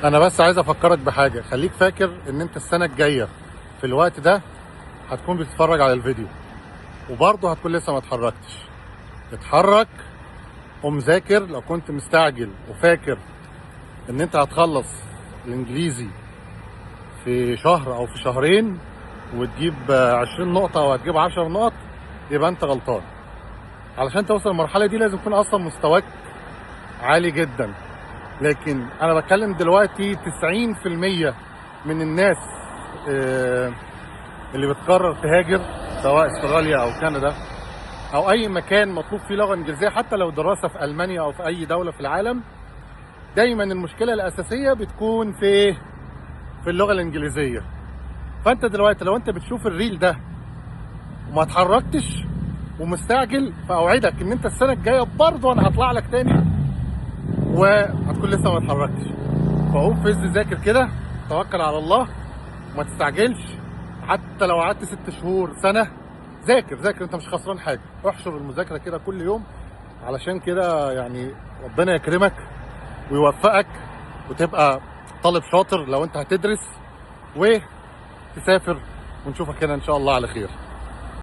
انا بس عايز افكرك بحاجة، خليك فاكر ان انت السنة الجاية في الوقت ده هتكون بتتفرج على الفيديو وبرضه هتكون لسه ما اتحركتش. اتحرك قوم ذاكر. لو كنت مستعجل وفاكر ان انت هتخلص الانجليزي في شهر او في شهرين وتجيب 20 نقطة او هتجيب 10 نقط، يبقى انت غلطان. علشان توصل للمرحلة دي لازم يكون اصلا مستواك عالي جدا. لكن انا بتكلم دلوقتي 90% من الناس اللي بتقرر تهاجر سواء استراليا او كندا او اي مكان مطلوب فيه لغة انجليزية، حتى لو دراسة في المانيا او في اي دولة في العالم، دايما المشكلة الاساسية بتكون في اللغة الانجليزية. فانت دلوقتي لو انت بتشوف ال reel ده وما اتحركتش ومستعجل، فاوعدك ان انت السنة الجاية برضه انا هطلع لك تاني وهتكون لسه ما اتحركتش. فقوم فز ذاكر كده، توكل على الله وما تستعجلش. حتى لو قعدت 6 شهور سنة، ذاكر ذاكر، انت مش خسران حاجة. احشر المذاكرة كده كل يوم، علشان كده يعني ربنا يكرمك ويوفقك وتبقى طالب شاطر لو انت هتدرس وتسافر، ونشوفك هنا ان شاء الله على خير.